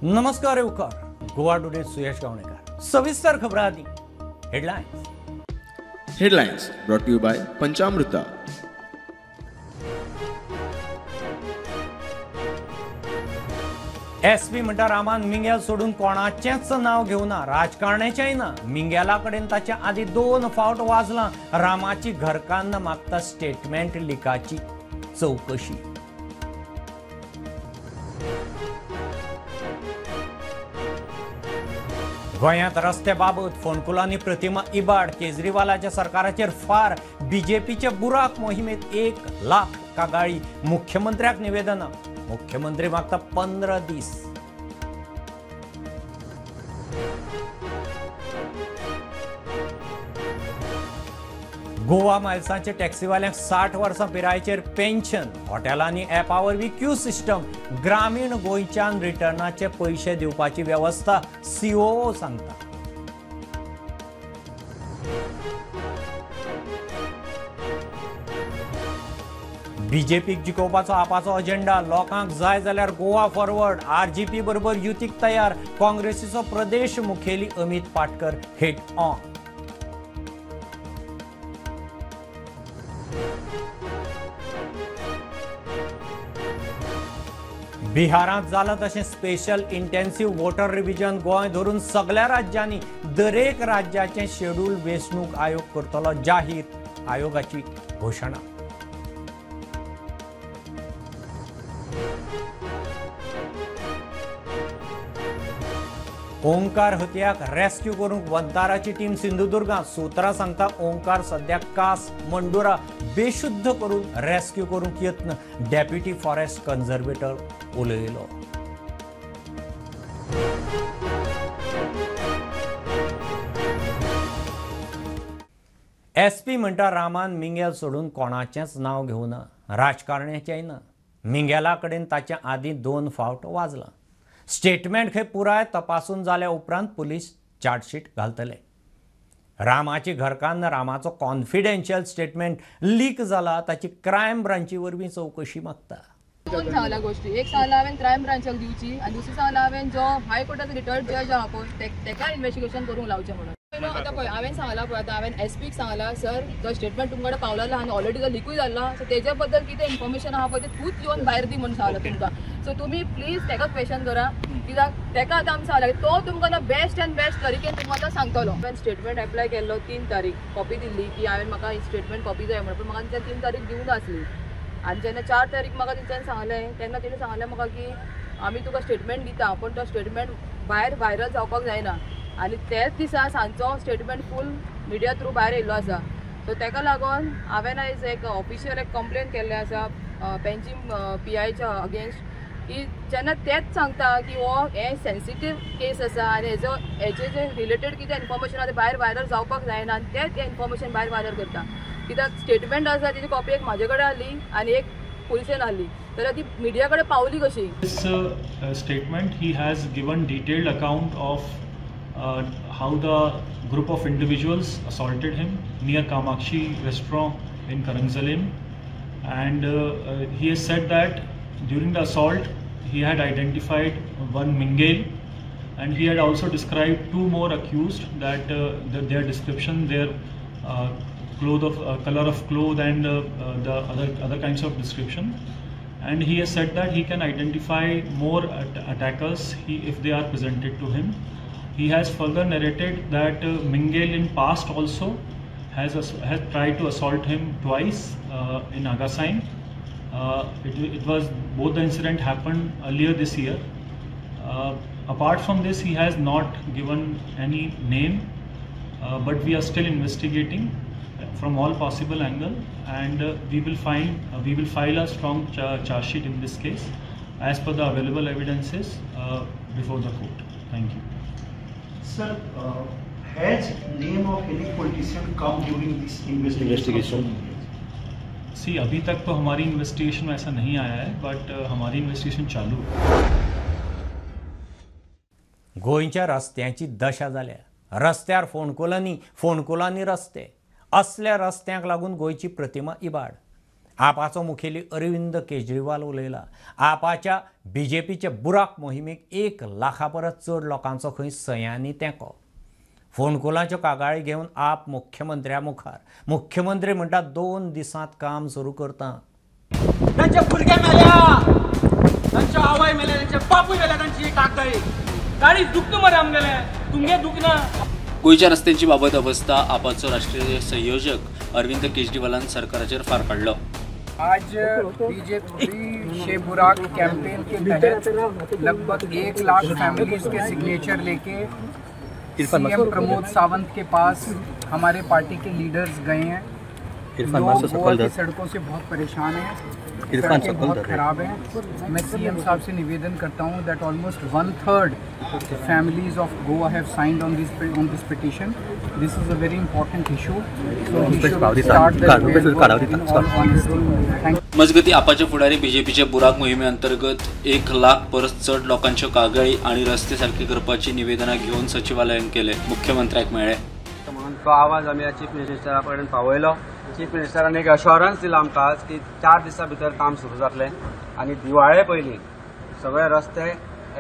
नमस्कार येवकार गोवा टुडे सुयश गावणेकर. सविस्तर खबरां आदी headlines. Headlines brought to you by Panchamruta. SP म्हणटा रामान मिंगेल सोडून कोणाचेंच नांव घेवना, राजकारण्याचेंय ना. मिंगेला कडेन ताचे आदी 2 फावट वाजलां. रामाची घरकान्न मागता स्टेटमेंट लिकाची चवकशी. गोंयांत रस्ते बाबत फोंडकुलांनी प्रतिमा इबाड. केजरीवालाच्या सरकाराचेर फार. बीजेपीचे बुराक मोहिमेत 1 लाख कागाळी. मुख्यमंत्र्याक निवेदनां. मुख्यमंत्री मागता 15 दीस. गोवा मायल्सांचे टॅक्सीवाल्यांक 60 वर्सां पिरायेचेर पेन्शन. हॉटेलांनी ॲपा वरवीं क्यू सिस्टम. ग्रामीण गोंयच्यान रिटर्नाचे पयशे दिवपाची वेवस्था सीओओ सांगता. बीजेपीक जिखोवपाचो आपाचो अजेंडा. लोकांक जाय जाल्यार गोवा फॉरवर्ड. आरजीपी बरोबर युतीक तयार. काँग्रेसीचो प्रदेश मुखेली अमित पाटकर हिट ऑन. बिहारांत जालां तशें special intensive voter revision Goa धरून सगळ्या राज्यांनी दरेक राज्याचें शेड्यूल वेंचणूक आयोग करतलो जाहीर. आयोगाची घोशणा. ओंकार हतयाक रेस्क्यू करूंक वंताराची टीम सिंधुदुर्गांत. सूत्रां सांगता ओंकार सद्या कास मंडुरा बेशुद्ध करून रेस्क्यू करूंक यत्न. डेप्युटी फॉरेस्ट कन्झर्वेटर उलयलो. एसपी म्हणटा रामान मिंगेल सोडून कोणाचेंच नांव घेवना, राजकारण्याचेंय ना. मिंगेला कडेन ताचे आदीं 2 फावट वाजलां. स्टेटमेंट खंय पुराय तपासून जाल्या उपरांत पुलीस चार्जशीट घालतले. रामाची घरकान्न रामाचो कॉन्फिडेन्शियल स्टेटमेंट लीक जाला ताची क्रायम ब्रांची वरवीं चवकशी मागता. 2 सांगला गोष्टी. एक सांगला हांवें क्रायम ब्रांचाक दिवची आनी दुसरी सांगला हांवें जो हायकोर्टाचो रिटायर्ड जज आहा पळय तेका इन्वेस्टिगेशन करूंक लावचें म्हणून. आतां पळय हांवें सांगलां पळय, आतां हांवें एसपीक सांगलां सर जो स्टेटमेंट तुमकां कडेन पावलेलो आनी ऑलरेडी जो लिकूय जाल्लो सो तेजे बद्दल कितें इन्फॉर्मेशन आहा पळय तें तूंच येवन भायर दी म्हणून सांगलां तुमकां. सो तुमी प्लीज तेका क्वेशन करा कित्याक तेका आतां आमी सांगलां तो तुमकां ना बेस्ट एंड बेस्ट तरिकेन तुमकां आतां सांगतलो. हांवें स्टेटमेंट एप्लाय केल्लो 3 तारीख कॉपी दिल्ली की हांवें म्हाका स्टेटमेंट कॉपी जाय म्हणून, पूण म्हाका 3 तारीख दिवंक नासली. आनी जेन्ना 4 तारीख म्हाका तेंच्यांनी सांगलें तेन्ना तेणी सांगलें म्हाका की आमी तुका स्टेटमेंट दिता पूण तो स्टेटमेंट भायर व्हायरल जावपाक जायना. आनी त्याच दिसा सांजचो स्टेटमेंट फूल मिडिया थ्रू भायर येयल्लो आसा. सो तेका लागून हांवें आयज एक ऑफिशियल एक कंप्लेन केल्लें आसा पेंजीम पी आयच्या अगेन्स्ट की जेन्ना तेच सांगता की हो हें सेन्सिटीव केस आसा आनी हेजो हेजे जे रिलेटेड कितें इन्फॉर्मेशन आसा तें भायर व्हायरल जावपाक जायना आनी तेच इन्फॉर्मेशन भायर व्हायरल करता. कित्याक स्टेटमेंट आसा तेजी कॉपी एक म्हाजे कडेन आहली आनी एक पुलिसेन आहली जाल्यार ती मिडिया कडेन पावली कशी. This statement he has given detailed account of how the group of individuals assaulted him near Kamakshi restaurant in Karangalim, and he has said that during the assault he had identified one Mingel and he had also described 2 more accused that their description, their cloth of color of cloth and the other kinds of description, and he has said that he can identify more attackers if they are presented to him. He has further narrated that Mingel in past also has tried to assault him twice in Agasain. It was both the incident happened earlier this year. Apart from this, he has not given any name, but we are still investigating from all possible angle, and we will file a strong charge sheet in this case as per the available evidences before the court. Thank you. Sir, has name of any politician come during this investigation? See, अभी तक तो हमारी investigation में ऐसा नहीं आया है, but हमारी investigation चालू है. गोंयच्या रस्त्यांची दशा जाल्या. रस्त्यार फोंडकुलांनी, फोंडकुलांनी रस्ते. असल्या रस्त्यांक लागून गोंयची प्रतिमा इबाड. आपाचो मुखेली अरविंद केजरीवाल उलयला. आपाच्या बीजेपीच्या बुराक मोहिमेक 1 लाखा परस चड लोकांचो खंय सयांनी तेंको. फोंडकुलांच्यो कागाळी घेवन आप मुख्यमंत्र्या मुखार. मुख्यमंत्री म्हणटा 2 दिसांत काम सुरू करता. तांचे भुरगे मेल्या, तांचे आवय मेल्या, तांचे बापूय मेल्या, तांची कागाळी गाडी दुखता मरे आमगेले, तुमगे दुखना. गोंयच्या रस्त्यांची बाबत अवस्था आपाचो राष्ट्रीय संयोजक अरविंद केजरीवालान सरकाराचेर फार काडलो. आज बीजेपी शे बुराक कैंपेन के तहत लगभग 1 लाख फैमिलीज के सिग्नेचर लेके CM Pramod Sawant K pass हमारे पार्टी के लीडर्स गए हैं. लोग गोवा की सड़कों से बहुत परेशान हैं, सड़कें बहुत ख़राब हैं. मैं सीएम साहब से निवेदन करता हूं that almost 1/3 families of Goa have signed on this petition. This is a very important issue, so he should start the repair in all honesty. Thank. मजगती आपाचे फुडारी बीजेपीचे बुराक मोहिमे अंतर्गत 1 लाख परस चड लोकांच्यो कागाळी आनी रस्ते सारके करपाची निवेदनां घेवन सचिवालयांत केले मुख्यमंत्र्याक मेळ्ळे. म्हणून तो आवाज आमी चीफ मिनिस्टरा कडेन पावयलो. चीफ मिनिस्टरान एक अश्योरन्स दिला आमकां आज की 4 दिसां भितर काम सुरू जातलें आनी दिवाळे पयलीं सगळे रस्ते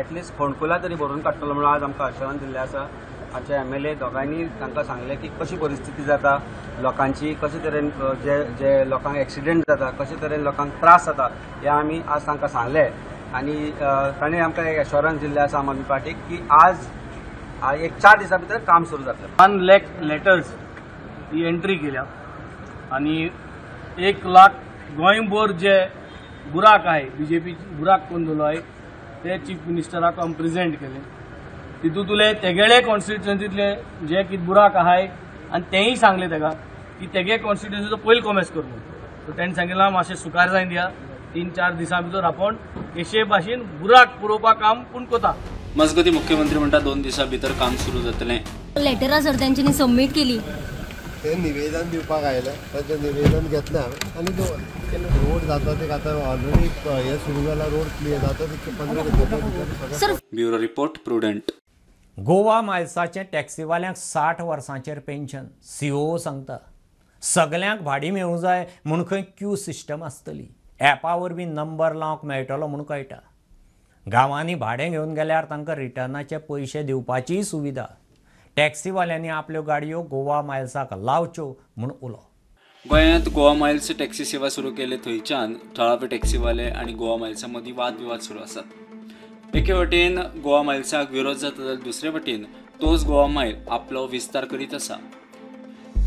एटलिस्ट फोंडकुलां तरी भरून काडटलो म्हणून आज आमकां अश्योरन्स दिल्लें आसा. आमचे MLA दोगांयनी तांकां सांगलें की कशी परिस्थिती जाता लोकांची, कशे तरेन जे जे लोकांक एक्सिडेंट जाता, कशे तरेन लोकांक त्रास जाता हें आमी आज तांकां सांगलें आनी ताणें आमकां एक एश्योरन्स दिल्लें आसा आम आदमी पार्टीक की आज एक 4 दिसां भितर काम सुरू जातलें. 1 लाख लेटर्स ही एंट्री केल्या आनी 1 लाख गोंयभर जे बुराक आहे बीजेपी बुराक करून दवरलो आहे ते चीफ मिनिस्टराक आमी प्रेजेंट केले. तितूंतले तेगेले कॉन्स्टिट्युएन्सीतले जे कितें बुराक आहाय आनी तेंय सांगलें ताका की तेगे कॉन्स्टिट्युएन्सीचो पयलीं कॉमेस कर म्हणून. सो तेणें सांगिल्लां मातशें सुकार जायन दिया, 3-4 दिसां भितर आपूण कशे भाशेन बुराक पुरोवपा काम पूण कोता. मजगती मुख्यमंत्री म्हणटा 2 दिसां भितर काम सुरू जातलें. लेटरां सर तांच्यांनी सबमीट केली. ते निवेदन दिवपाक आयलें, तांचें निवेदन घेतलें हांवें आनी दवरलें. रोड जाता ते आतां ऑलरेडी हें सुरू जालां, रोड क्लियर जाता तितके 15 दिसां भितर. Bureau report, Prudent. Goa मायल्साचें टॅक्सीवाल्यांक 60 वर्सांचेर पेन्शन. सीओ सांगता सगल्यांक भाडी मेळूंक जाय म्हूण खंय क्यू सिस्टम आसतली. एपा वरवीं नंबर लावंक मेळटलो म्हूण कळटा. गांवांनी भाडें घेवन गेल्यार तांकां रिटर्नाचे पयशे दिवपाचीय सुविधा. टॅक्सीवाल्यांनी आपल्यो गाडयो गोवा मायल्साक लावच्यो म्हूण उलो. गोंयांत गोवा मायल्स टॅक्सी सेवा सुरू केले थंयच्यान थळावे टॅक्सीवाले आनी गोवा मायल्सा मदीं वादविवाद सुरू आसात. एके वटेन गोवा मायल्साक विरोध जाता जाल्यार दुसरे वटेन तोच गोवा मायल आपलो विस्तार करीत आसा.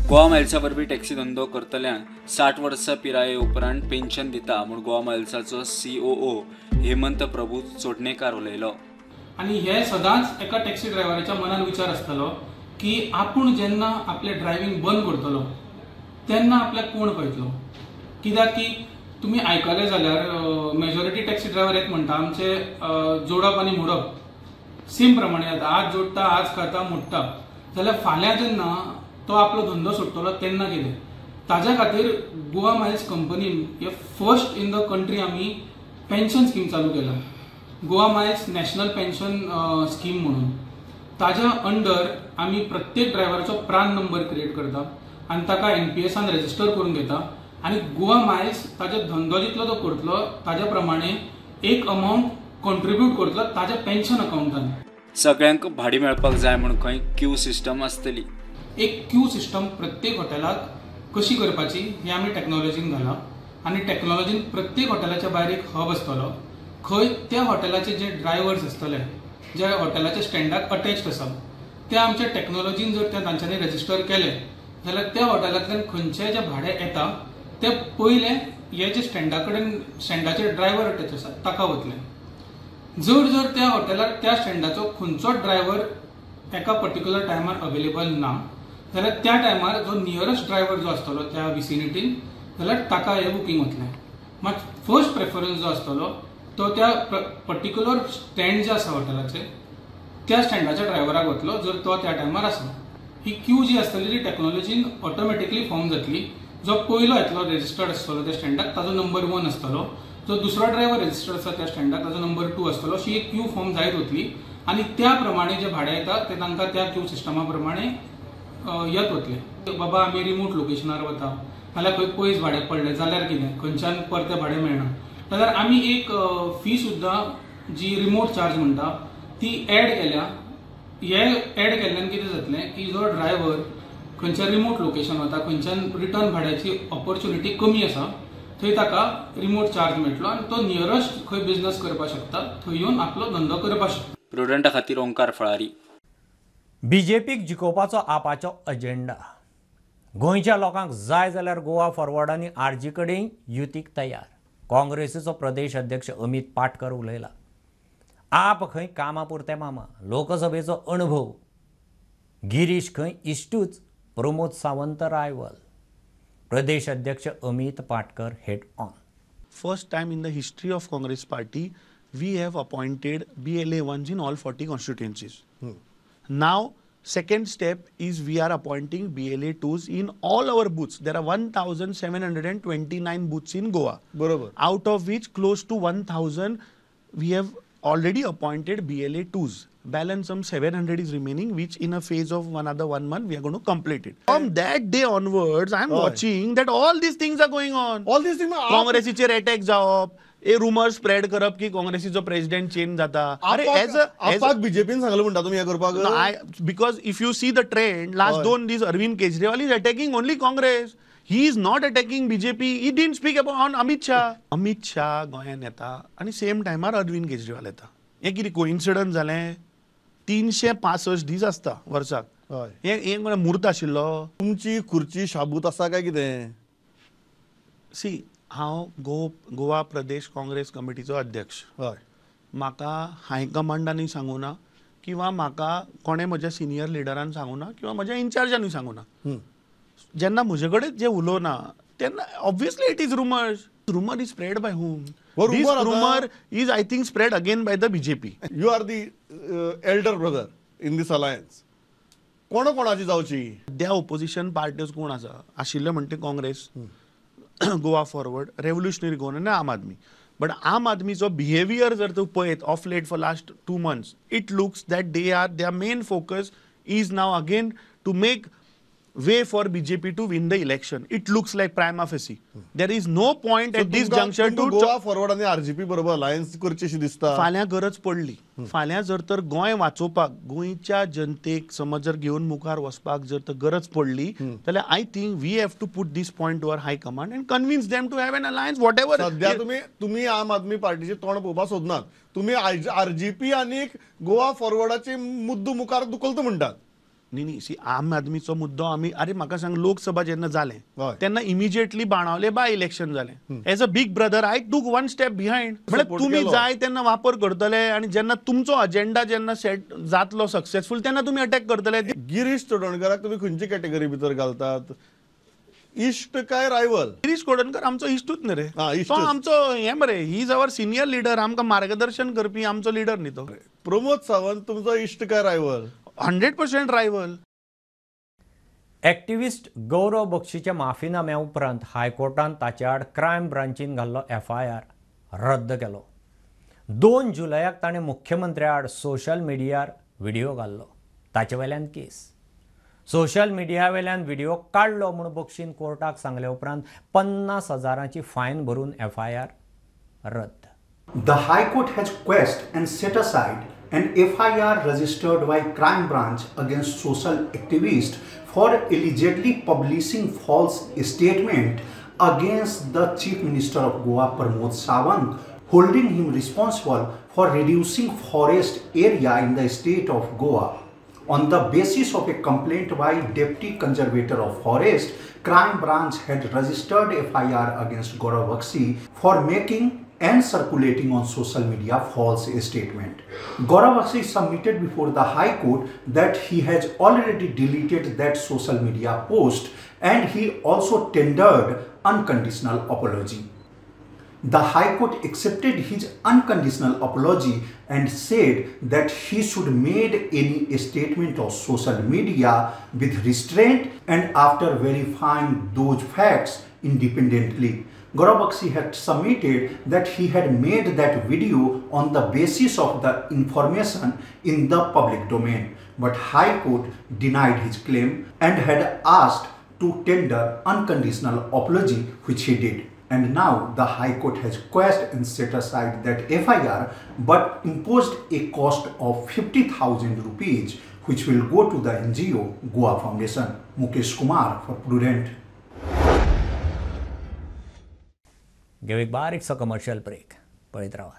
गोवा मायल्सा वरवीं टॅक्सी धंदो करतल्यांक 60 वर्सां पिराये उपरांत पेन्शन दिता म्हूण गोवा मायल्साचो COO Hemant प्रभू चोडणेकार उलयलो. आनी हे सदांच एका टॅक्सी ड्रायव्हराच्या मनान विचार आसतलो की आपूण जेन्ना आपलें ड्रायव्हींग बंद करतलो तेन्ना आपल्याक कोण पळयतलो. कित्याक की तुमी आयकलें जाल्यार मेजॉरिटी टॅक्सी ड्रायव्हर एक म्हणटा आमचे जोडप आनी मोडप सेम प्रमाणे जाता. आज जोडटा, आज खाता, मोडटा. जाल्यार फाल्यां जेन्ना तो आपलो धंदो सोडटलो तेन्ना कितें? ताज्या खातीर गोवा मायल्स कंपनीन हे फर्स्ट इन the country आमी पेन्शन स्कीम चालू केला, Goa Miles national pension scheme म्हणून. ताज्या अंडर आमी प्रत्येक ड्रायव्हराचो प्रान नंबर क्रिएट करता आनी ताका NPSान रेजिस्टर करून घेता आनी गोवा मायल्स ताजो धंदो जितलो तो करतलो ताज्या प्रमाणे एक अमावंट कॉन्ट्रिब्यूट करतलो ताज्या पेन्शन अकाउंटान. सगळ्यांक भाडी मेळपाक जाय म्हूण खंय क्यू सिस्टम आसतली. एक क्यू सिस्टम प्रत्येक हॉटेलाक कशी करपाची हें आमी टॅक्नोलॉजीन घालां आनी टॅक्नोलॉजीन प्रत्येक हॉटेलाच्या भायर एक हब आसतलो खंय त्या हॉटेलाचे जे ड्रायव्हर्स आसतले जे हॉटेलाच्या स्टँडाक अटॅच्ड आसा ते आमच्या टॅक्नोलॉजीन जर ते तांच्यांनी रजिस्टर केले जाल्यार त्या हॉटेलांतल्यान खंयचेय जे भाडें येता ते पयले हे जे स्टँडा कडेन स्टँडाचे ड्रायव्हर अटॅच आसा ताका वतले. जर जर त्या हॉटेलार त्या स्टँडाचो खंयचोच ड्रायव्हर एका पर्टिक्युलर टायमार अवेलेबल ना जाल्यार त्या टायमार जो नियरस्ट ड्रायव्हर जो आसतलो त्या विसिनिटीन जाल्यार ताका हें बुकींग वतलें. मात फर्स्ट प्रेफरन्स जो आसतलो तो त्या पर्टिक्युलर स्टँड जे आसा हॉटेलाचे त्या स्टँडाच्या ड्रायव्हराक वतलो जर तो त्या टायमार आसा. ही क्यू जी आसतली ती टॅक्नोलॉजीन ऑटोमॅटिकली फॉर्म जातली. जो पयलो येतलो रजिस्टर्ड आसतलो त्या स्टँडाक ताजो नंबर 1 आसतलो, जो दुसरो ड्रायव्हर रजिस्टर्ड आसा त्या स्टँडाक ताजो नंबर 2 आसतलो. अशी एक क्यू फॉर्म जायत वतली आनी त्या प्रमाणे जे भाडें येता ते तांकां त्या क्यू सिस्टमा प्रमाणे येत वतले. बाबा आमी रिमोट लोकेशनार वता नाल्यार खंय पयस भाडें पडलें जाल्यार कितें, खंयच्यान परतें भाडें मेळना जाल्यार आमी एक फी सुद्दां जी रिमोट चार्ज म्हणटा ती एड केल्या. हे एड केल्ल्यान कितें जातलें की जो ड्रायव्हर खंयच्या रिमोट लोकेशन वता, खंयच्यान रिटर्न भाड्याची ऑपॉर्च्युनिटी कमी आसा, थंय ताका रिमोट चार्ज मेळटलो आनी तो नियरस्ट खंय बिजनस करपाक शकता थंय येवन आपलो धंदो करपाक शकता. प्रुडंटा खातीर ओंकार फळारी. बीजेपीक जिखोवपाचो आपाचो अजेंडा. गोंयच्या लोकांक जाय जाल्यार गोवा फॉरवर्ड आनी आरजी कडेन युतीक तयार. काँग्रेसीचो प्रदेश अध्यक्ष अमित पाटकर उलयला. आप खंय कामा पुरते मामा, लोकसभेचो अणभव. गिरीश खंय इश्टूच, प्रमोद सावंत रायवल. प्रदेश अध्यक्ष Amit Patkar head on. First time in the history of Congress party we have appointed BLA 1s in all 40 constituencies. Now, second step is we are appointing BLA 2s in all our booths. There are 1,729 booths in Goa. Barobar. Out of which close to 1,000 we have already appointed BLA 2s. Balance some 700 is remaining, which in a phase of another 1 month we are going to complete it. From that day onwards, I am watching that all these things are going on. All these things. Congressiचेर attack जावप, ए rumour spread करप की काँग्रेसीचो president change जाता. अरे as a आपाक बीजेपीन सांगलें म्हणटा तुमी हें करपाक. Because if you see the trend last 2 दीस Arvind Kejriwal is attacking only Congress. He is not attacking BJP. He didn't speak about on Amit Shah. Amit Shah गोंयांत येता आनी सेम टायमार अरविंद केजरीवाल येता. हें कितें कोइन्सिडन्स जालें? 365 दीस आसता वर्साक. हें म्हूर्त आशिल्लो. तुमची खुर्ची शाबूत आसा काय कितें? सी, हांव गोवा प्रदेश काँग्रेस कमिटीचो अध्यक्ष. हय. म्हाका हायकमांडांनी सांगूं ना किंवा म्हाका कोणें म्हज्या सिनियर लिडरान सांगूं ना किंवा म्हज्या इन्चार्जांनी सांगूं ना. जेन्ना म्हजे कडेन जे उलोवना तेन्ना obviously it is rumours. Rumour is spread by whom? This rumour is I think spread again by the BJP. You are the elder brother in this alliance. कोण कोणाची जावची? सद्या ओपोजिशन पार्टीज कोण आसा आशिल्ले म्हणटे काँग्रेस, गोवा फॉरवर्ड, रेव्होल्युशनरी गोवा आनी आम Aadmi. But आम आदमीचो बिहेवियर जर तूं पळयत of late for last 2 months, it looks that they are their main focus is now again to make way for BJP to win the election. It looks like prima facie. There is no point at this juncture to Goa Forward आनी RGP बरोबर alliance करची अशी दिसता. फाल्यां गरज पडली, फाल्यां जर तर गोंय वाचोवपाक, गोंयच्या जनतेक समज जर घेवन मुखार वचपाक जर तर गरज पडली जाल्यार I think we have to put this point to our high command and convince them to have an alliance whatever. सध्या तुम्ही आम आदमी पार्टीचे तोंड पळोवपाक सोदनात. तुम्ही आरजीपी आनी गोवा फॉरवर्डाचे मुद्दो मुखार दुखलता म्हणटात. न्ही न्ही, सी आम आदमीचो मुद्दो आमी, अरे म्हाका सांग, लोकसभा जेन्ना जालें तेन्ना इमिजिएटली बाणावले बाय इलेक्शन जालें. As a big brother I took 1 step behind. म्हळ्यार तुमी जाय तेन्ना वापर करतले आनी जेन्ना तुमचो अजेंडा जेन्ना सेट जातलो सक्सेसफूल तेन्ना तुमी अटॅक करतले. गिरीश चोडणकराक तुमी खंयचे कॅटेगरी भितर घालतात? इश्ट काय रायवल? गिरीश चोडणकर आमचो इश्टूच न्ही रे, तो आमचो हें मरे, he is our senior leader. आमकां मार्गदर्शन करपी आमचो लिडर न्ही तो. प्रमोद सावंत तुमचो इश्ट काय रायवल? 100% रायवल. एक्टिविस्ट गौरव बक्षीच्या माफीनाम्या उपरांत हायकोर्टान ताचे आड क्रायम ब्रांचीन घाल्लो एफआयआर रद्द केलो. 2 जुलयाक ताणें मुख्यमंत्र्या आड सोशल मिडियार व्हिडियो घाल्लो. ताचे वेल्यान केस. सोशल मिडिया वेल्यान व्हिडियो काडलो म्हूण बक्षीन कोर्टाक सांगले उपरांत 50,000 फायन भरून एफआयआर रद्द. The High Court has quashed and set aside an FIR registered by Crime Branch against social activist for allegedly publishing false statement against the Chief Minister of Goa Pramod Sawant, holding him responsible for reducing forest area in the state of Goa. On the basis of a complaint by Deputy Conservator of Forest, Crime Branch had registered FIR against Gaurav Bakshi for making and circulating on social media false statement. Gaurav Bakshi submitted before the High Court that he has already deleted that social media post and he also tendered unconditional apology. The High Court accepted his unconditional apology and said that he should made any statement on social media with restraint and after verifying those facts independently. Gaurav Bakshi had submitted that he had made that video on the basis of the information in the public domain, but High Court denied his claim and had asked to tender unconditional apology, which he did. And now the High Court has quashed and set aside that FIR, but imposed a cost of 50,000 rupees, which will go to the NGO Goa Foundation. Mukesh Kumar for Prudent. घेऊ एक बारीकसो commercial break, पळयत रावात.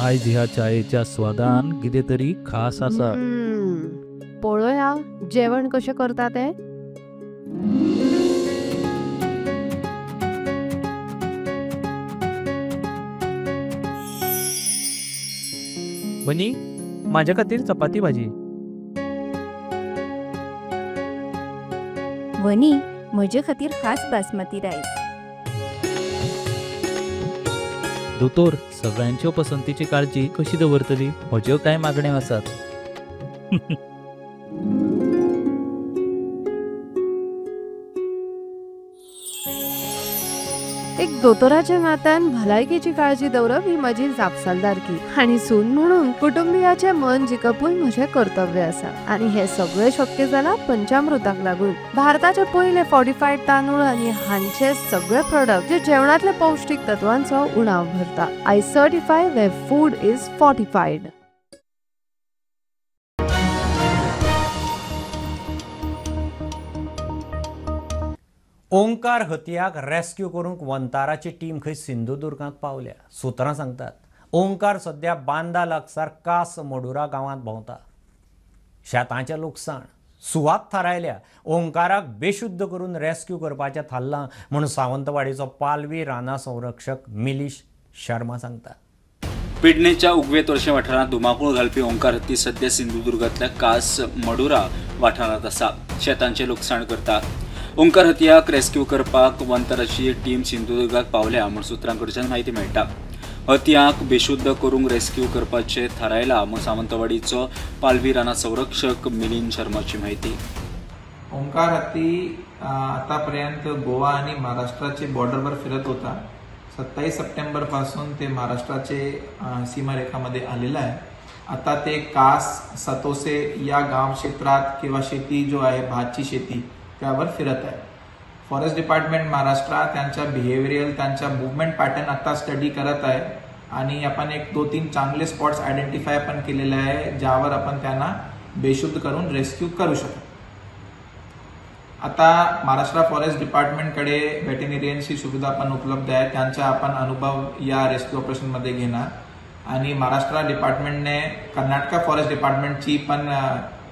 आयज ह्या चायेच्या स्वादान कितें तरी खास आसा. पळोवया जेवण कशें करता तें. बनी, माझ्या खातीर चपाती भाजी. वनी, म्हजे खातीर खास बासमती रायस. दोतोर, सगळ्यांच्यो पसंतीची काळजी कशी दवरतली? म्हज्यो कांय मागण्यो आसात. एक दोतोराच्या नात्यान भलायकेची काळजी दवरप ही म्हजी जापसालदारकी आनी सून म्हणून कुटुंबियाचें मन जिखपूय म्हजें कर्तव्य आसा आनी हें सगळें शक्य जालां पंचामृताक लागून. भारताचे पयले फॉर्टिफायड तांदूळ आनी हांचे सगळे प्रोडक्ट जे जेवणांतल्या पौश्टीक तत्वांचो उणाव भरता. I certify where food is fortified. Omkar हतयाक rescue करूंक वंताराची टीम खंय सिंधुदुर्गांत पावल्या. सुत्रां सांगतात ओंकार सद्या बांदा लागसार कास मोडुरा गांवांत भोंवता. शेतांचें लुकसाण सुवात थारायल्या. ओंकाराक बेशुद्ध करून रेस्क्यू करपाचें थारलां म्हूण सावंतवाडीचो पालवी राना संरक्षक मिलीश शर्मा सांगता. पेडणेच्या उगवे तोरशें वाठारांत धुमाकूळ घालपी ओंकार हत्ती सद्या सिंधुदुर्गांतल्या कास मडुरा वाठारांत आसा. शेतांचें लुकसाण करता. ओंकार हतयाक रेस्क्यू करपाक वंतराची टीम सिंधुदुर्गाक पावल्या म्हूण सुत्रां कडच्यान म्हायती मेळटा. हतयाक बेशुद्ध करूंक रेस्क्यू करपाचें थारायलां म्हूण सावंतवाडीचो पालवी राना संरक्षक मिलिंद शर्माची म्हायती. ओंकार हत्ती आतापर्यंत गोवा आणि महाराष्ट्राचे बॉर्डरवर फिरत होता. 27 सप्टेंबर पासून ते महाराष्ट्राचे सीमारेखामध्ये आलेलं आहे. आता ते कास सतोसे या गाव क्षेत्रात किंवा शेती जो आहे भातची शेती त्यावर फिरत आहे. फॉरेस्ट डिपार्टमेंट महाराष्ट्र त्यांच्या बिहेवियरल त्यांच्या मुवमेंट पॅटर्न आता स्टडी करत आहे आणि आपण 1-2-3 चांगले स्पॉट्स आयडेंटिफाय पण केलेले आहे ज्यावर आपण त्यांना बेशुद्ध करून रेस्क्यू करू शकतो. आता महाराष्ट्र फॉरेस्ट डिपार्टमेंटकडे वेटेरिनरियनची सुविधा पण उपलब्ध आहे, त्यांचा आपण अनुभव या रेस्क्यू ऑपरेशनमध्ये घेणार आणि महाराष्ट्र डिपार्टमेंटने कर्नाटका फॉरेस्ट डिपार्टमेंटची पण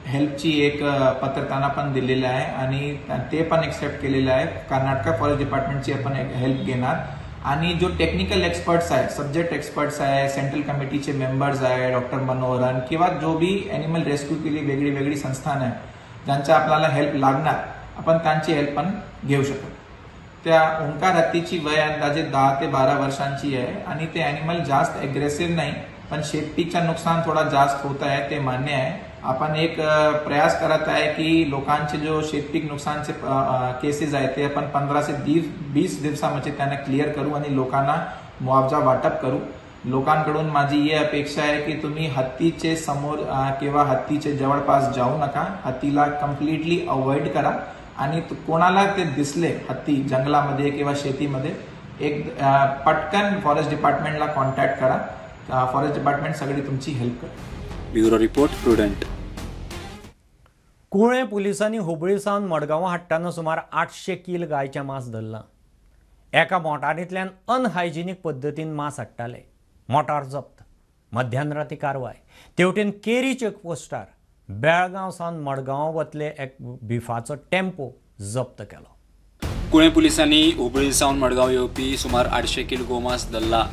हेल्पची एक पत्र त्यांना पण दिलेलं आहे आणि ते पण एक्सेप्ट केलेलं आहे. कर्नाटका फॉरेस्ट डिपार्टमेंटची आपण एक हेल्प घेणार आणि जो टेक्निकल एक्सपर्ट्स आहे, सब्जेक्ट एक्सपर्ट्स आहे, सेंट्रल कमिटीचे मेंबर्स आहे, डॉक्टर मनोहरन किंवा जो बी ॲनिमल रेस्क्यू केली वेगळी वेगळी संस्थान आहे ज्यांचा आपल्याला हेल्प लागणार आपण त्यांची हेल्प पण घेऊ शकतो. त्या ओंकार हत्तीची वय अंदाजे 10 ते 12 वर्षांची आहे आणि ते ॲनिमल जास्त ॲग्रेसिव्ह नाही पण शेतीचं नुकसान थोडा जास्त होत आहे ते मान्य आहे. आपण एक प्रयास करत आहे की लोकांचे जो शेतपीक नुकसानचे केसेस आहेत ते आपण 15 ते 20 दिवसामध्ये त्यांना क्लिअर करू आणि लोकांना मुआवजा वाटप करू. लोकांकडून माझी ही अपेक्षा आहे की तुम्ही हत्तीचे समोर किंवा हत्तीचे जवळपास जाऊ नका, हत्तीला कम्प्लिटली अवॉइड करा आणि कोणाला ते दिसले हत्ती जंगलामध्ये किंवा शेतीमध्ये एक पटकन फॉरेस्ट डिपार्टमेंटला कॉन्टॅक्ट करा. फॉरेस्ट डिपार्टमेंट सगळी तुमची हेल्प करेल. Bureau report, Prudent. Cuncolim पुलिसांनी हुबळी सावन मडगांवां हाडटना सुमार 800 कील गायचें मांस धरलां. एका मोटारींतल्यान अनहायजिनीक पद्दतीन मांस हाडटाले. मोटार जप्त. मध्यानराती कारवाय. तेवटेन केरी चेकपोस्टार बेळगांव सावन मडगांव वतले एक बिफाचो टेम्पो जप्त केलो. कुळें पुलिसांनी हुबळी सावन मडगांव येवपी सुमार 800 कील गोमांस धरला.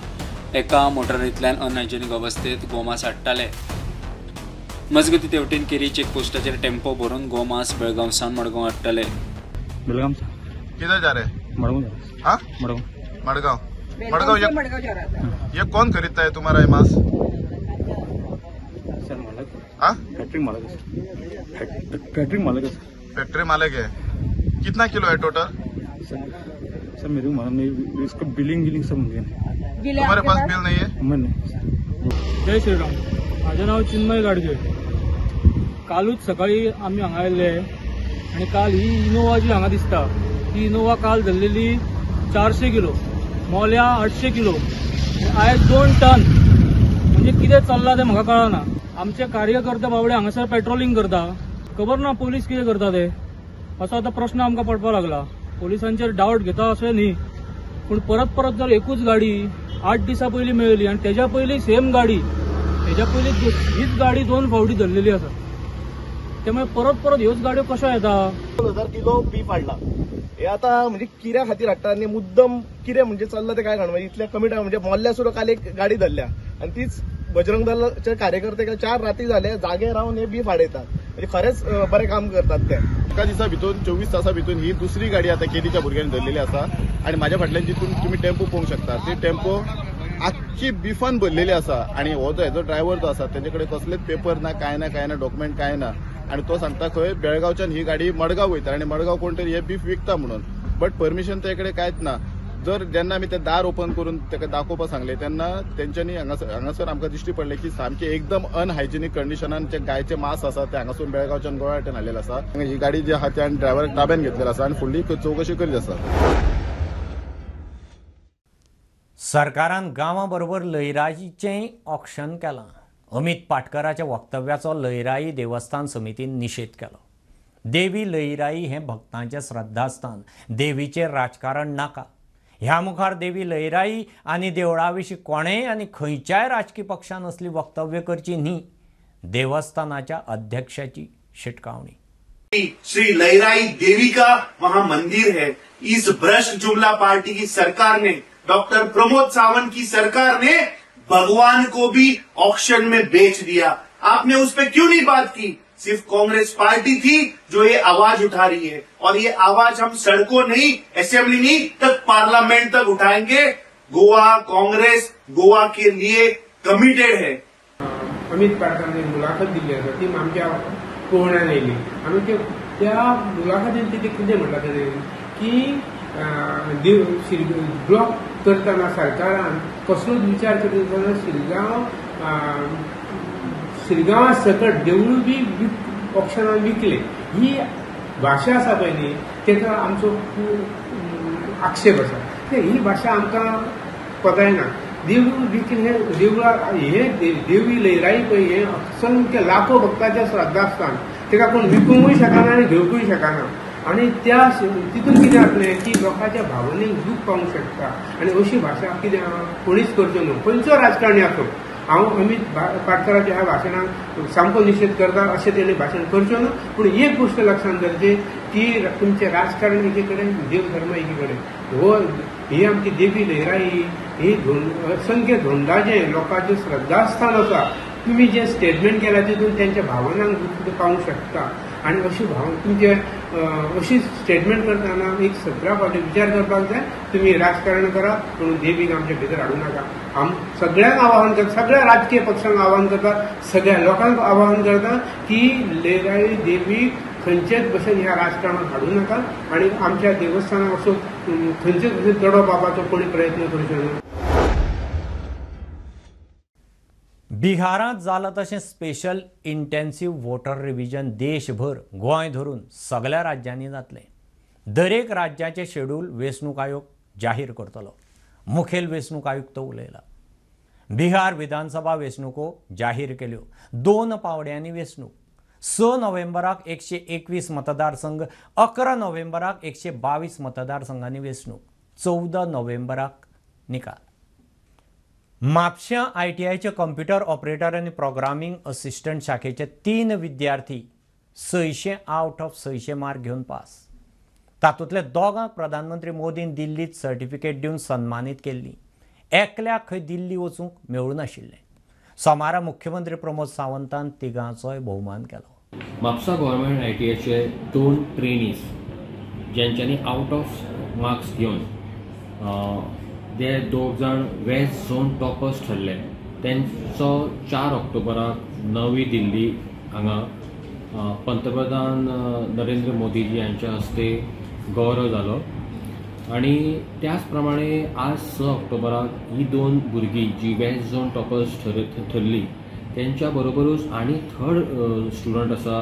एका मोटारींतल्यान अनहायजेनीक अवस्थेत गोमांस हाडटाले. मजगती तेवटेन केरी चेकपोस्टाचेर टेम्पो भरून गोमांस बेळगांव सावन मडगांव हाडटाले. बेळगांव किधर जा रहे हैं? मडगांव. हाँ, मडगांव. मडगांव. मडगांव ये कौन खरीदता है तुम्हारा ये मांस? सर मालक. हाँ, फैक्ट्री मालक. फैक्ट्री मालक है. फैक्ट्री मालक है. कितना किलो है टोटल? सर मेरे को मालूम नहीं, इसका बिलिंग विलिंग सब मुझे नहीं. तुम्हारे पास बिल नहीं है? नहीं. जय श्रीराम. माझं नाव चिन्मय गाडगे. कालूच सकाळी आमी हांगा आयिल्ले आनी काल ही इनोवा जी हांगा दिसता ती इनोवा काल धरलेली 400 किलो, मोल्या 800 किलो, आयज 2 टन. म्हणजे कितें चल्लां तें म्हाका कळना. आमचे कार्यकर्ते बाबडे हांगासर पेट्रोलिंग करता, खबर ना पोलीस कितें करता ते, असो आतां प्रश्न आमकां पडपाक लागला. पोलिसांचेर डावट घेता अशें न्ही, पूण परत परत जर एकूच गाडी 8 दिसां पयलीं मेळ्ळी आनी तेज्या पयलीं सेम गाडी, तेज्या पयलीं हीच गाडी 2 फावटी धरलेली आसा, त्यामुळे परत परत ह्योच गाडयो कशो येता. 2000 किलो बीफ हाडला, हे आता म्हणजे किऱ्या खातीर हाडटा आनी मुद्दम कितें म्हणजे चल्ला ते काय कळना. इतल्या कमी टायम म्हणजे मोल्ल्या सुद्दां काल एक गाडी धरल्या आनी तीच बजरंग दलाचे कार्यकर्ते 4 राती जाले जागे रावन हे बीफ हाडयतात. म्हणजे खरेंच बरें काम करतात ते. एका दिसा भितर 24 तासां भितर ही दुसरी गाडी आतां केरीच्या भुरग्यांनी धरलेली आसा आनी म्हाज्या फाटल्यान जी तुमी टेम्पो पळोवंक शकता ती टेम्पो आख्खी बिफान भरलेली आसा आनी हो जो हेजो ड्रायव्हर जो आसा तेजे कडेन कसलेच पेपर ना, कांय ना, कांय ना, डॉक्युमेंट कांय ना. आनी तो सांगता खंय बेळगांवच्यान ही गाडी मडगांव वयता आनी मडगांव कोण तरी हे बीफ विकता म्हणून, बट परमिशन ते कडेन कांयच ना. जर जेन्ना आमी ते दार ओपन करून ताका दाखोवपाक सांगलें तेन्ना तेंच्यांनी हांगासर आमकां दिश्टी पडलें की सामकें एकदम अनहायजेनीक कंडिशनान जे गायचे मांस आसा ते हांगासून बेळगांवच्यान गोवा वाटेन हाडलेलें आसा. ही गाडी जी आहा ती आनी ड्रायव्हराक ताब्यान घेतलेलो आसा आनी फुडली चवकशी करीत आसा. सरकारान गांवां बरोबर लयराईचेंय ऑक्शन केलां. अमित पाटकराच्या वक्तव्याचो लयराई देवस्थान समितीन निशेध केलो. देवी लयराई हें भक्तांचें श्रद्धास्थान, देवीचें राजकारण नाका. ह्या मुखार देवी लयराई आनी देवळा विशीं कोणेय आनी खंयच्याय राजकी पक्षान असली वक्तव्य करची न्ही, देवस्थानाच्या अध्यक्षाची शिटकावणी. श्री लयराई देवी का वहां मंदिर है. इस भ्रष्ट जुमला पार्टी की सरकार ने, डॉक्टर प्रमोद सावंत की सरकार ने भगवान को भी ऑक्शन में बेच दिया. आपने उस पर क्यों नहीं बात की? सिर्फ कांग्रेस पार्टी थी जो ये आवाज उठा रही है और ये आवाज हम सड़कों नहीं, असेंबली नहीं तक, पार्लियामेंट तक उठाएंगे. गोवा कांग्रेस गोवा के लिए कमिटेड है. अमित पाटकरांनी मुलाखत दिल्ली आसा ती आमच्या पळोवण्यान येयली आनी त्या मुलाखतीन तितून कितें म्हणलां तेणें की ब्लॉक करतना सरकारान कसलोच विचार करिनासतना शिरगांव शिरगांवा सकट देवूळ बी ऑक्शनान विकले. ही भाशा आसा पळय न्ही, तेका आमचो खूब आक्षेप आसा. ही भाशा आमकां पदायना. देवूळ विकले, देवळा हे देवी लयराई पळय हें असंख्य लाखो भक्तांचें श्रद्धास्थान, तेका कोण विकूंकूय शकना आनी घेवकूय शकना. आनी त्या तितून कितें जातलें की लोकांच्या भावनेक दूख पावूंक शकता. आनी अशी भाशा कितें कोणीच करच्यो न्हू, खंयचो राजकारणी आसूं. हांव अमित पाटकराच्या ह्या भाशणाक सामको निशेध करता, अशें तेणी भाशण करच्यो न्हू. पूण एक गोश्ट लक्षांत दवरची की तुमचें राजकारण एकी कडेन, देव धर्म एकी कडेन. हो ही आमची देवी लयराई ही असंख्य धोंडाचें लोकांचें श्रद्धास्थान आसा. तुमी जें स्टेटमेंट केलां तितून तेंच्या भावनांक दुख्ख पावूंक शकता. आनी अशी भावना तुमचे अशी स्टेटमेंट करतना एक 17 फावटी विचार करपाक जाय. तुमी राजकारण करा पूण देवीक आमच्या भितर हाडूं नाका. आम सगळ्यांक आवाहन करता, सगळ्या राजकीय पक्षांक आवाहन करता, सगळ्या लोकांक आवाहन करता की लयराई देवीक खंयचेच भशेन ह्या राजकारणात हाडूं नाका आनी आमच्या देवस्थानाक असो खंयचेच भशेन तडो पावपाचो कोणी प्रयत्न करचो न्हू. बिहारांत जालां तशें स्पेशल इंटेन्सिव वोटर रिव्हिजन देशभर गोंय धरून सगळ्या राज्यांनी जातलें. दरेक राज्याचें शेड्यूल वेंचणूक आयोग जाहीर करतलो. मुखेल वेंचणूक आयुक्त उलयला. बिहार विधानसभा वेंचणुको जाहीर केल्यो. 2 पावड्यांनी वेंचणूक. 6 नोव्हेंबराक 121 मतदारसंघ, 11 नोव्हेंबराक 122 मतदारसंघांनी वेंचणूक, 14 नोव्हेंबराक निकाल. म्हापश्यां आयटीआयचे कंप्युटर ऑपरेटर आनी प्रोग्रामींग असिस्टंट शाखेचे 3 विद्यार्थी 600 आउट ऑफ 600 मार्क घेवन पास. तातूंतले 2 प्रधानमंत्री मोदीन दिल्लीत सर्टिफिकेट दिवन सन्मानीत केल्ली. एकल्याक खंय दिल्ली वचूंक मेळूं नाशिल्लें. सोमारा मुख्यमंत्री प्रमोद सावंतान तिगांचोय भोवमान केलो. म्हापसा गव्हर्मेंट आयटीआयचे 2 ट्रेनीज ज्यांच्यांनी आउट ऑफ मार्क्स घेवन ते 2 जाण वेस्ट झोन टॉपर्स ठरले, तेंचो 4 ऑक्टोबराक नवी दिल्ली हांगा पंतप्रधान नरेंद्र मोदीजी हांच्या हस्ते गौरव जालो. आनी त्याच प्रमाणे आज 6 ऑक्टोबराक ही 2 भुरगीं जी वेस्ट झोन टॉपर्स ठरली तेंच्या बरोबरूच आनी थर्ड स्टुडंट आसा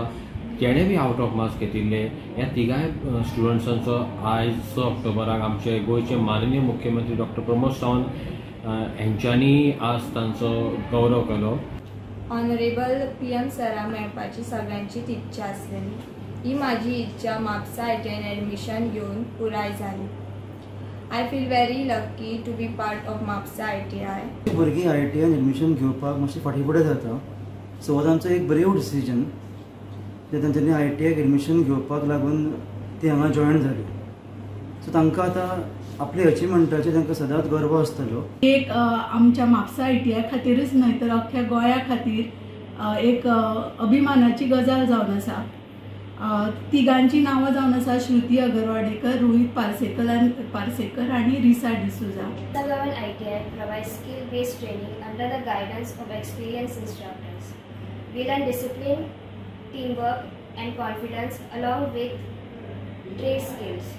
तेणें बी आवट ऑफ मार्क्स घेतिल्ले. ह्या तिगांय स्टुडंट्सांचो आयज 6 ऑक्टोबराक आमचे गोंयचे माननीय मुख्यमंत्री डॉक्टर प्रमोद सावंत हेंच्यांनी आज तांचो गौरव केलो. ऑनरेबल PM सरा मेळपाची सगळ्यांचीच इच्छा आसलेली. ही माझी इच्छा म्हापसा ITI admission घेवन पुराय जाली. I feel very lucky to be part of Mapusa ITI. भुरगीं ITI admission घेवपाक मातशें फाटीं फुडें जाता, सो हो तांचो एक ब्रेव डिसिजन जे तांच्यांनी ITI admission घेवपाक लागून ती हांगा जॉयन जाली. सो तांकां आतां आपले अचिवमेंटाचेर तांकां सदांच गर्व आसतलो. एक आमच्या म्हापसा ITI खातीरच न्हय तर अख्ख्या गोंया खातीर एक अभिमानाची गजाल जावन आसा. तिगांची नांवां जावन आसा श्रुती अगरवाडेकर, रोहित पार्सेकर आनी Risa D'Souza. The government ITI provides skill-based training under the guidance of experienced instructors. We learn discipline, teamwork and confidence along with trade skills.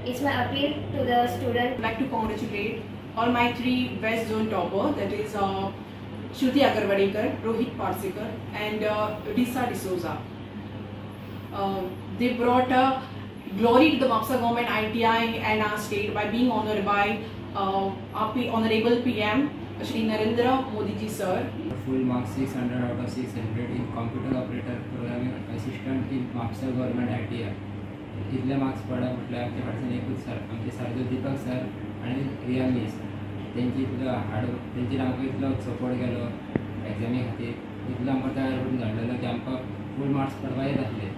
It's my appeal to the student. I'd like to congratulate all my 3 West Zone topper, that is Shruti Agarwadekar, Rohit Parsekar and Risa D'Souza. They brought glory to the Mapusa Government ITI and our state by being honored by our Honorable PM Shri Narendra Modi ji sir. Full marks 600 out of 600 in computer operator programming assistant in Mapusa Government ITI. इतले marks पडप म्हटल्यार आमच्या फाटल्यान एकूच sir, आमचे sir जो Deepak sir आनी रिया मीस, तेंची इतलो हार्ड, तेंची आमकां इतलो सपोर्ट केलो एग्जामी खातीर, इतलो आमकां तयार करून धाडलेलो की आमकां फूल मार्क्स पडपाक येत आसले.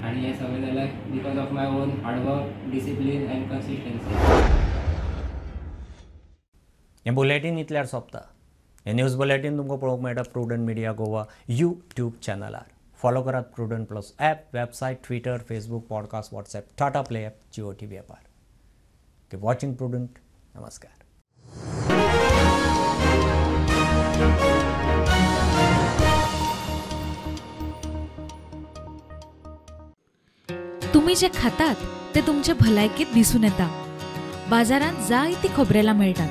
आनी हें सगळें जालें because of my own hard work, discipline and consistency. हें बुलेटीन इतल्यार सोंपता. हें न्यूज बुलेटीन तुमकां पळोवंक मेळटा प्रुडंट मिडिया गोवा यूट्यूब चॅनलार. फॉलो करात Prudent plus app, website, Twitter, Facebook, podcast, WhatsApp, Tata Play app, Jio TV ॲपार. Keep watching prudent. नमस्कार. तुम्ही जे खातात ते तुमचे भलायकेत दिसून येता. बाजारांत जायती खोबरेलां मेळटात,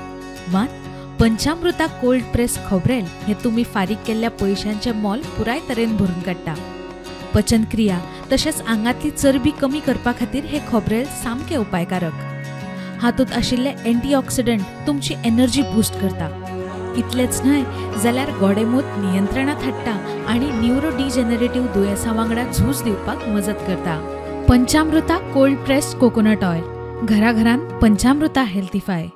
मात पंचामृता कोल्ड प्रेस खोबरेल हे तुम्ही फारीक केल्ल्या पयशांचे मोल पुराय तरेन भरून काडटा. पचनक्रिया तशेंच आंगांतली चरबी कमी करपा खातीर हे खोबरेल सामकें उपायकारक. हातूंत आशिल्ले एंटीऑक्सिडंट तुमची एनर्जी बूस्ट करता. इतलेंच न्हय जाल्यार गोडेमूत नियंत्रणांत हाडटा आनी न्युरो डिजनरेटिव्ह दुयेंसां वांगडा झूज दिवपाक मजत करता. Panchamrita cold pressed coconut oil, घराघरांत पंचामृता हेल्थीफाय.